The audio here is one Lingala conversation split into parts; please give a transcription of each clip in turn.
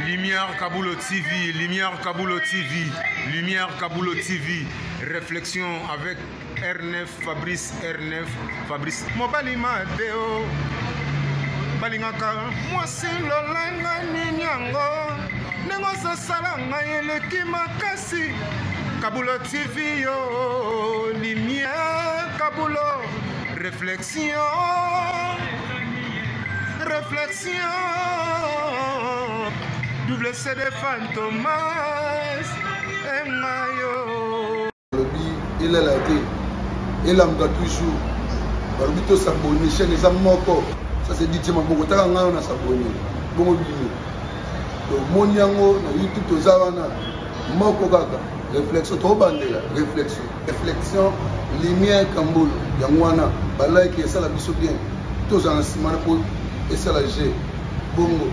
Lumière Kabulo TV, Lumière Kabulo TV, Lumière Kabulo TV. Réflexion avec R9 Fabrice R9 Fabrice. Mobali Mateo. balingaka mwasi lolenge nini yango ndenge ozosala ngai eleki makasi kabulo tv yo lumière kabulo réflexion réflexion double cd fantomas engayo balobi elala te elamuka toujours balobi tosabone chaîne eza moko ça c'est dj maboko taka ngai wana sabone bongo bino tomoni yango na youtube toza wana moko kaka réflexion tobandela réflexion réflexion lumière kambolo yango wana balike esala biso bien tozala na nsima na mpo esala g bongo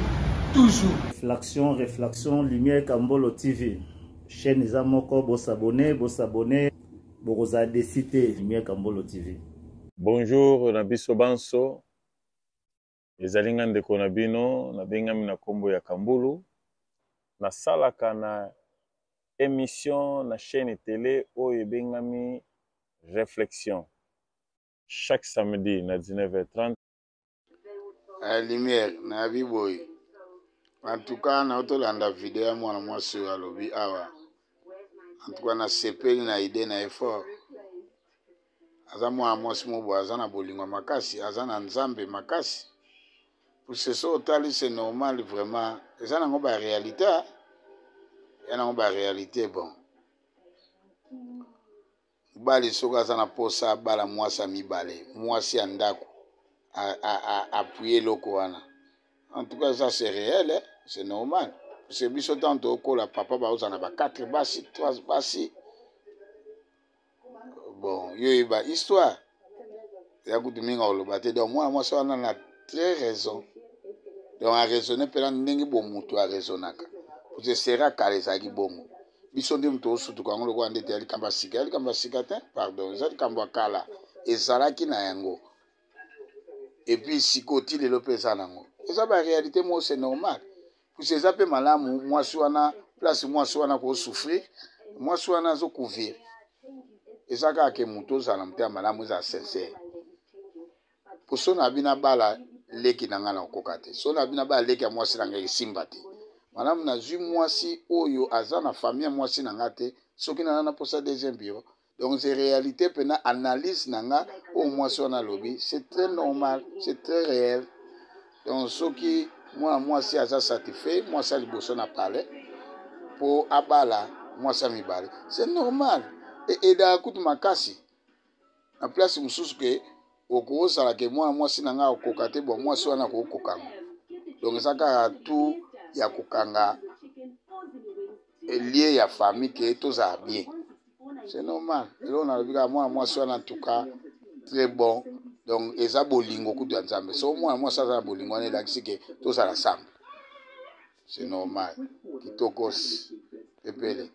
toujours réflexion réflexion lumière kambolo tv chaîne eza moko bosabone bosabone bokozala desi te lumière kambolo tv bonjour na biso banso Ezali nga ndeko na bino, nabengami na kombo ya Kambulu. Nasalaka na emission na chaine tele oyo ebengami Reflexion chaque samedi na 19h30. Eh, lumière nayabi boye en tout cas naotolanda video ya mwana mwasi oyo alobi awa en tout cas nasepeli na idee na ye fort aza mwana mwasi moko boye aza na bolingo ya makasi aza na nzambe makasi puisque so otali c'est normal vraiment eza nango ba réalité ya nango ba réalité bon mobali soki aza na mposa abala mwasi ya mibale mwasi ya ndako appuye eloko wana en tout cas ça c'est réel eh? c'est normal parce que biso ntango tokola papa baozala na ba 4 basi 3 basi bon yo oyeba histoire ya kutu mingi akoloba te donc mwana mwasi wana na très raison donc araisonne mpena ndenge bomoto araisonnaka parce sera kala ezalaki bongo biso nde moto osutuka yango lokola ndete ya likambo ya sika ya likambo ya sika te pardon eza likambo ya kala ezalaki na yango epuis sikoyo ti lelo mpe eza nango eza baréalité moko c'est normal puisque eza mpe malamu mwasi wana place mwasi wana kosouffrir mwasi wana azocouvrir eza kaka ke moto ozala motema malamu ezala sincere mpo so na bino abala leki na ngai nakokoka te so na bino abala leki ya mwasi na ngai esimba te malamu nazwi mwasi oyo aza na famille ya mwasi na ngai te soki naza na mposa deuxième bureau donc c'est réalité mpena analyse na nga oyo mwasi wana alobi c'est très normal c'est très réel donc soki mwana mwasi aza satisfait mwasi ya liboso na palais mpo abala mwasi ya mibale c'est normal edaka kutu makasi na place mosusu ke okozala ke mwana mwasi na ngai akokoka te bon mwasi wana akokoka yango donc eza kaka tout ya kokanga lie ya famille ke tozala bien c'est normal eloko nalobi kaka mwana mwasi wana en tout cas très bon donc eza bolingo kutu ya nzambe so mwana mwasi aza na bolingo wana elakisi ke tozala sambe c'est normal kitokos epele.